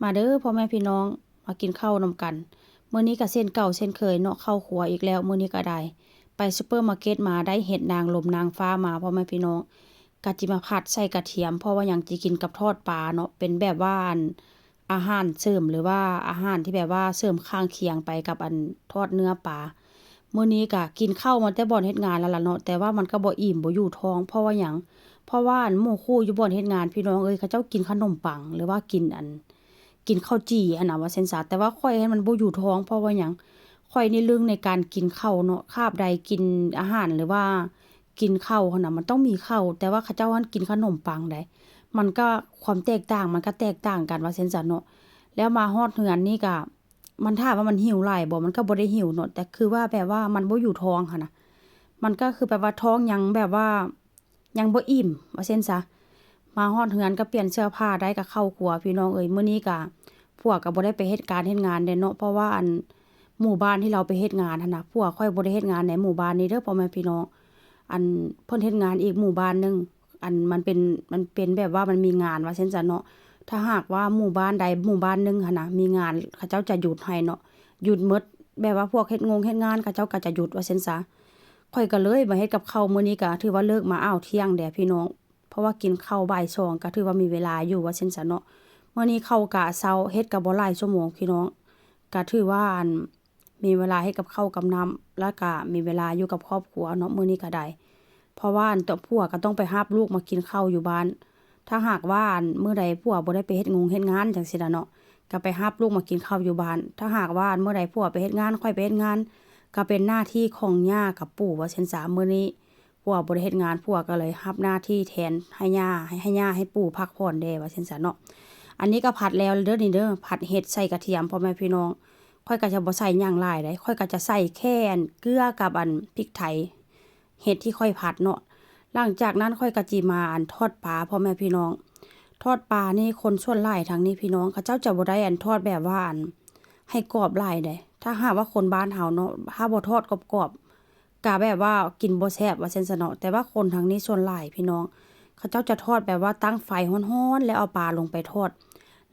ມາເດີພໍ່ແມ່ພີ່ນ້ອງ ມາກິນເຂົ້ານຳກັນ. ມື້ນີ້ກໍເຊັ່ນເກົ່າເຊັ່ນເຄີຍເນາະ ເຂົ້າຄົວອີກແລ້ວ. ມື້ນີ້ກໍໄດ້ໄປຊຸບເປີມາເກັດມາ ໄດ້ເຫັດນາງລົມນາງຟ້າມາ ພໍ່ແມ່ພີ່ນ້ອງ. ກະຊິມາຜັດໃສ່ກະທຽມ ເພາະວ່າຫຍັງ ຊິກິນກັບທອດປາເນາະ ເປັນແບບວ່າ ອັນ ອາຫານເສີມ ຫຼືວ່າອາຫານທີ່ແບບວ່າເສີມຂ້າງຄຽງໄປກັບ ອັນ ທອດເນື້ອປາ. ມື້ນີ້ກະກິນເຂົ້າມາແຕ່ບ່ອນເຮັດງານແລ້ວລະເນາະ ແຕ່ວ່າມັນກໍບໍ່ອີ່ມ ບໍ່ຢູ່ທ້ອງ. ເພາະວ່າຫຍັງ? ເພາະວ່າ ອັນ ໝູ່ຄູ່ຢູ່ບ່ອນເຮັດງານ ພີ່ນ້ອງເອີຍ ເຂົາເຈົ້າກິນຂະໜົມປັງ ຫຼືວ່າກິນ ອັນ ກິນເຂົ້າຈີ່ຫັ້ນນະ ວ່າຊັ້ນຊະ. ແຕ່ວ່າຂ້ອຍຫັ້ນມັນບໍ່ຢູ່ທ້ອງ ເພາະວ່າຫຍັງ? ຂ້ອຍນີ້ລຶ້ງໃນການກິນເຂົ້າເນາະ ຄາບໃດກິນອາຫານ ຫຼືວ່າ ກິນເຂົ້າຫັ້ນນະ ມັນຕ້ອງມີເຂົ້າ ແຕ່ວ່າເຂົາເຈົ້າຫັ້ນກິນຂະໜົມປັງໃດ໋. ມັນກໍ ຄວາມແຕກຕ່າງ ມັນກໍແຕກຕ່າງກັນ ວ່າຊັ້ນຊະເນາະ. ແລ້ວມາຮອດເຮືອນນີ້ກະ ມັນ ຖາມວ່າມັນຫິວຫຼາຍບໍ່? ມັນກໍບໍ່ໄດ້ຫິວເນາະ ແຕ່ຄືວ່າແບບວ່າມັນບໍ່ຢູ່ທ້ອງຫັ້ນນະ. ມັນກໍຄືແບບວ່າທ້ອງຍັງແບບວ່າຍັງບໍ່ອີ່ມ ວ່າຊັ້ນຊະ. ມາຮອດເຮືອນກໍປ່ຽນເສື້ອຜ້າໄດ້ ກໍເຂົ້າຄົວ ພີ່ນ້ອງເອີຍ. ມື້ນີ້ກະ ຜົວກໍບໍ່ໄດ້ໄປເຮັດການເຮັດງານເດ້ເນາະ ເພາະວ່າ ອັນ ໝູ່ບ້ານທີ່ລາວໄປເຮັດງານຫັ້ນນະ ຜົວຂ້ອຍບໍ່ໄດ້ເຮັດງານໃນໝູ່ບ້ານນີ້ເດີ ພໍ່ແມ່ພີ່ນ້ອງ. ອັນ ເພິ່ນເຮັດງານອີກໝູ່ບ້ານໜຶ່ງ ອັນ ມັນເປັນ ມັນເປັນແບບວ່າມັນມີງານ ວ່າຊັ້ນຊະເນາະ. ຖ້າຫາກວ່າໝູ່ບ້ານໃດໝູ່ບ້ານໜຶ່ງຫັ້ນນະ ມີງານ ເຂົາເຈົ້າຈະຢຸດໃຫ້ເນາະ ຢຸດໝົດ. ແບບວ່າພວກເຮັດງົງເຮັດງານ ເຂົາເຈົ້າກໍຈະຢຸດ ວ່າຊັ້ນຊະ. ຂ້ອຍກໍເລີຍມາເຮັດກັບເຂົ້າ ມື້ນີ້ກໍຖືວ່າເລີກມາອ້າວທ່ຽງແດ່ ພີ່ນ້ອງ. ເພາະວ່າກິນເຂົ້າບ່າຍສອງ ກໍຖືວ່າມີເວລາຢູ່ ວ່າຊັ້ນຊະເນາະ. ມື້ນີ້ເຂົ້າກະເຊົ້າ ເຮັດກໍບໍ່ຫຼາຍຊົ່ວໂມງ ພີ່ນ້ອງ. ກໍຖືວ່າ ອັນ ມີເວລາເຮັດກັບເຂົ້າກັບນ້ຳ ແລ້ວກະມີເວລາຢູ່ກັບຄອບຄົວເນາະ ມື້ນີ້ກະໄດ້. ເພາະວ່າ ອັນ ຕົວະ ຜົວກໍຕ້ອງໄປຮັບລູກມາກິນເຂົ້າຢູ່ບ້ານ. ຖ້າຫາກວ່າ ອັນ ມື້ໃດຜົວບໍ່ໄດ້ໄປເຮັດງົງເຮັດງານຈັ່ງຊີ້ນະເນາະ ກໍໄປຮັບລູກມາກິນເຂົ້າຢູ່ບ້ານ. ຖ້າຫາກວ່າ ອັນ ມື້ໃດຜົວໄປເຮັດງານ ຂ້ອຍໄປເຮັດງານ ກໍເປັນໜ້າທີ່ຂອງຍ່າກັບປູ່ ວ່າຊັ້ນຊະ. ມື້ນີ້ຜົວບໍ່ໄດ້ເຮັດງານ ຜົວກໍເລີຍຮັບໜ້າທີ່ແທນໃຫ້ຍ່າ ໃຫ້ ໃຫ້ຍ່າໃຫ້ປູ່ພັກຜ່ອນແດ່ ວ່າຊັ້ນຊະເນາະ. ອັນນີ້ກໍຜັດແລ້ວເດີນີ້ເດີ ຜັດເຫັດໃສ່ກະທຽມ ພໍ່ແມ່ພີ່ນ້ອງ. ຂ້ອຍກໍຈະບໍ່ໃສ່ຫຍັງຫຼາຍໃດ໋ ຂ້ອຍກໍຈະໃສ່ແຄ່ ອັນ ເກືອກັບ ອັນ ພິກໄທ ເຫັດທີ່ຂ້ອຍຜັດເນາະ. ຫຼັງຈາກນັ້ນຂ້ອຍກໍຊິມາ ອັນ ທອດປາ ພໍ່ແມ່ພີ່ນ້ອງ. ທອດປານີ້ຄົນສ່ວນຫຼາຍທາງນີ້ ພີ່ນ້ອງ ເຂົາເຈົ້າຈະບໍ່ໄດ້ ອັນ ທອດແບບວ່າ ອັນ ໃຫ້ກອບຫຼາຍໃດ໋. ຖ້າຫາກວ່າຄົນບ້ານເຮົາເນາະ ຖ້າບໍ່ທອດກອບໆ ກະແບບວ່າກິນບໍ່ແຊບ ວ່າຊັ້ນຊະເນາະ. ແຕ່ວ່າຄົນທາງນີ້ສ່ວນຫຼາຍ ພີ່ນ້ອງ ເຂົາເຈົ້າຈະທອດແບບວ່າຕັ້ງໄຟຮ້ອນໆ ແລ້ວເອົາປາລົງໄປທອດ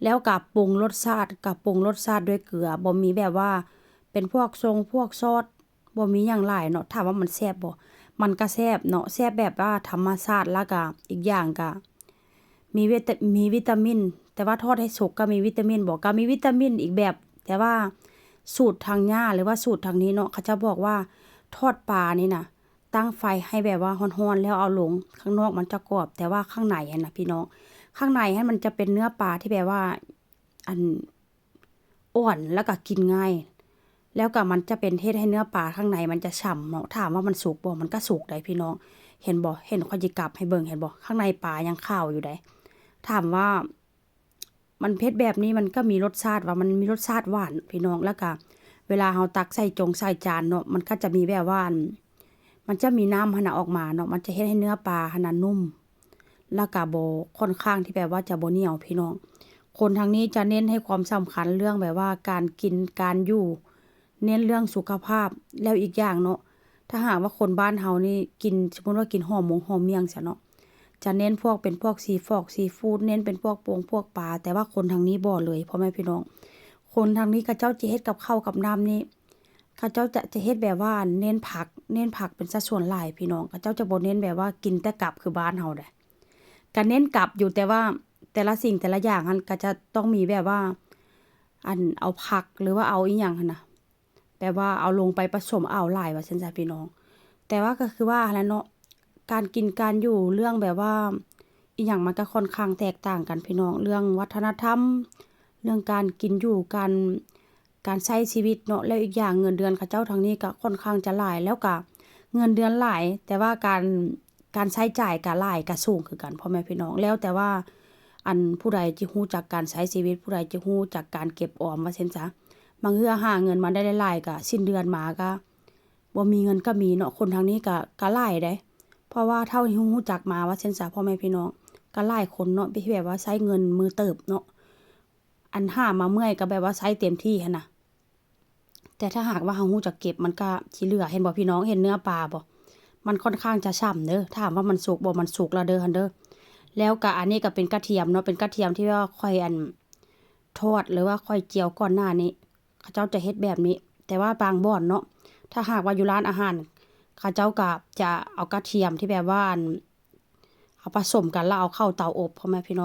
ແລ້ວກະປຸງລົດຊາດ ກະປຸງລົດຊາດດ້ວຍເກືອ ບໍ່ມີແບບວ່າເປັນພວກຊົງພວກຊອດ ບໍ່ມີຫຍັງຫຼາຍເນາະ. ຖາມວ່າມັນແຊບບໍ່? ມັນກະແຊບເນາະ ແຊບແບບວ່າທຳມະຊາດ ແລ້ວກະອີກຢ່າງກະ ມີວິຕາ ມີວິຕາມິນ ແຕ່ວ່າທອດໃຫ້ສຸກກໍມີວິຕາມິນບໍ່? ກໍມີວິຕາມິນອີກແບບ. ແຕ່ວ່າສູດທາງຍ່າ ຫຼືວ່າສູດທາງນີ້ເນາະ ເຂົາເຈົ້າບອກວ່າທອດປານີ້ນະ ຕັ້ງໄຟໃຫ້ແບບວ່າຮ້ອນໆ ແລ້ວເອົາລົງ ຂ້າງນອກມັນຈະກອບ ແຕ່ວ່າຂ້າງໃນຫັ້ນນະ ພີ່ນ້ອງ ຂ້າງໃນຫັ້ນມັນຈະເປັນເນື້ອປາທີ່ແບບວ່າ ອັນ ອ່ອນ ແລ້ວກໍກິນງ່າຍ ແລ້ວກໍມັນຈະເປັນເຮັດໃຫ້ເນື້ອປາຂ້າງໃນມັນຈະຊ່ຳເນາະ. ຖາມວ່າມັນສຸກບໍ່? ມັນກໍສຸກໄດ໋ ພີ່ນ້ອງ ເຫັນບໍ່? ເຫັນ ຂ້ອຍຊິກັບໃຫ້ເບິ່ງ ເຫັນບໍ່? ຂ້າງໃນປາຍັງຂາວຢູ່ໄດ໋. ຖາມວ່າມັນເຮັດແບບນີ້ ມັນກໍມີລົດຊາດວ່າ ມັນມີລົດຊາດຫວານ ພີ່ນ້ອງ. ແລ້ວກໍເວລາເຮົາຕັກໃສ່ຈົງໃສ່ຈານເນາະ ມັນກໍຈະມີແບບວ່າ ອັນ ມັນຈະມີນ້ຳຫັ້ນນະອອກມາເນາະ ມັນຈະເຮັດໃຫ້ເນື້ອປາຫັ້ນນະນຸ້ມ ແລ້ວກະບໍ່ ຂ້ອນຂ້າງທີ່ແບບວ່າຈະບໍ່ໜຽວ ພີ່ນ້ອງ. ຄົນທາງນີ້ຈະເນັ້ນໃຫ້ຄວາມສຳຄັນເລື່ອງແບບວ່າການກິນການຢູ່ ເນັ້ນເລື່ອງສຸຂະພາບ. ແລ້ວອີກຢ່າງເນາະ ຖ້າຫາກວ່າຄົນບ້ານເຮົານີ້ກິນ ສົມມຸດວ່າກິນຫໍ່ມົງຫໍ່ມ້ຽງຊະເນາະ ຈະເນັ້ນພວກເປັນພວກຊີຟອກຊີຟູດ ເນັ້ນເປັນພວກປົງພວກປາ. ແຕ່ວ່າຄົນທາງນີ້ບໍ່ເລີຍ ພໍ່ແມ່ພີ່ນ້ອງ. ຄົນທາງນີ້ເຂົາເຈົ້າຈະເຮັດກັບເຂົ້າກັບນ້ຳນີ້ ເຂົາເຈົ້າຈະ ຈະເຮັດແບບວ່າເນັ້ນຜັກ ເນັ້ນຜັກເປັນສັດສ່ວນຫຼາຍ ພີ່ນ້ອງ. ເຂົາເຈົ້າຈະບໍ່ເນັ້ນແບບວ່າກິນແຕ່ກັບຄືບ້ານເຮົາໃດ໋. ກະເນັ້ນກັບຢູ່ ແຕ່ວ່າແຕ່ລະສິ່ງແຕ່ລະຢ່າງຫັ້ນກະຈະຕ້ອງມີແບບວ່າ ອັນ ເອົາຜັກ ຫຼືວ່າເອົາອີ່ຫຍັງຫັ້ນນະ ແບບວ່າເອົາລົງໄປປະສົມເອົາຫຼາຍ ວ່າຊັ້ນຊະ ພີ່ນ້ອງ. ແຕ່ວ່າກໍຄືວ່າຫັ້ນແຫຼະເນາະ ການກິນການຢູ່ ເລື່ອງແບບວ່າອີ່ຫຍັງ ມັນກໍຂ້ອນຂ້າງແຕກຕ່າງກັນ ພີ່ນ້ອງ. ເລື່ອງວັດທະນະທຳ ເລື່ອງການກິນຢູ່ ການ ການໃຊ້ຊີວິດເນາະ. ແລ້ວອີກຢ່າງເງິນເດືອນເຂົາເຈົ້າທາງນີ້ກໍຂ້ອນຂ້າງຈະຫຼາຍ ແລ້ວກໍເງິນເດືອນຫຼາຍ ແຕ່ວ່າການ ການໃຊ້ຈ່າຍກໍຫຼາຍ ກໍສູງຄືກັນ ພໍ່ແມ່ພີ່ນ້ອງ. ແລ້ວແຕ່ວ່າ ອັນ ຜູ້ໃດຈະຮູ້ຈັກການໃຊ້ຊີວິດ ຜູ້ໃດຈະຮູ້ຈັກການເກັບອອມ ວ່າຊັ້ນຊະ. ບາງເທື່ອຫາເງິນມາໄດ້ຫຼາຍໆ ກໍສິ້ນເດືອນມາກໍບໍ່ມີເງິນກໍມີເນາະ. ຄົນທາງນີ້ກໍ ກໍຫຼາຍເດ້ ເພາະວ່າເທົ່າທີ່ຮູ້ຈັກມາ ວ່າຊັ້ນຊະ ພໍ່ແມ່ພີ່ນ້ອງ ກໍຫຼາຍຄົນເນາະ ທີ່ແບບວ່າໃຊ້ເງິນມືເຕີບເນາະ. ອັນຫາມາເມື່ອຍກໍແບບວ່າໃຊ້ເຕັມທີ່ຫັ້ນນະ ແຕ່ຖ້າຫາກວ່າເຮົາຮູ້ຈັກເກັບ ມັນກໍຊິເຫຼືອ. ເຫັນບໍ່ພີ່ນ້ອງ? ເຫັນເນື້ອປາບໍ່? ມັນຂ້ອນຂ້າງຈະຊ່ຳເດີ. ຖາມວ່າມັນສຸກບໍ່? ມັນສຸກແລ້ວເດີຫັ້ນເດີ. ແລ້ວກໍອັນນີ້ກໍເປັນກະທຽມເນາະ ເປັນກະທຽມທີ່ວ່າຂ້ອຍ ອັນ ທອດ ຫຼືວ່າຂ້ອຍຈຽວກ່ອນໜ້ານີ້ ເຂົາເຈົ້າຈະເຮັດແບບນີ້. ແຕ່ວ່າບາງບ່ອນເນາະ ຖ້າຫາກວ່າຢູ່ຮ້ານອາຫານ ເຂົາເຈົ້າກໍຈະເອົາກະທຽມທີ່ແບບວ່າ ອັນ ເອົາປະສົມກັນ ແລ້ວເອົາເຂົ້າເຕົາອົບ ພໍ່ແມ່ພີ່ນ້ອງ.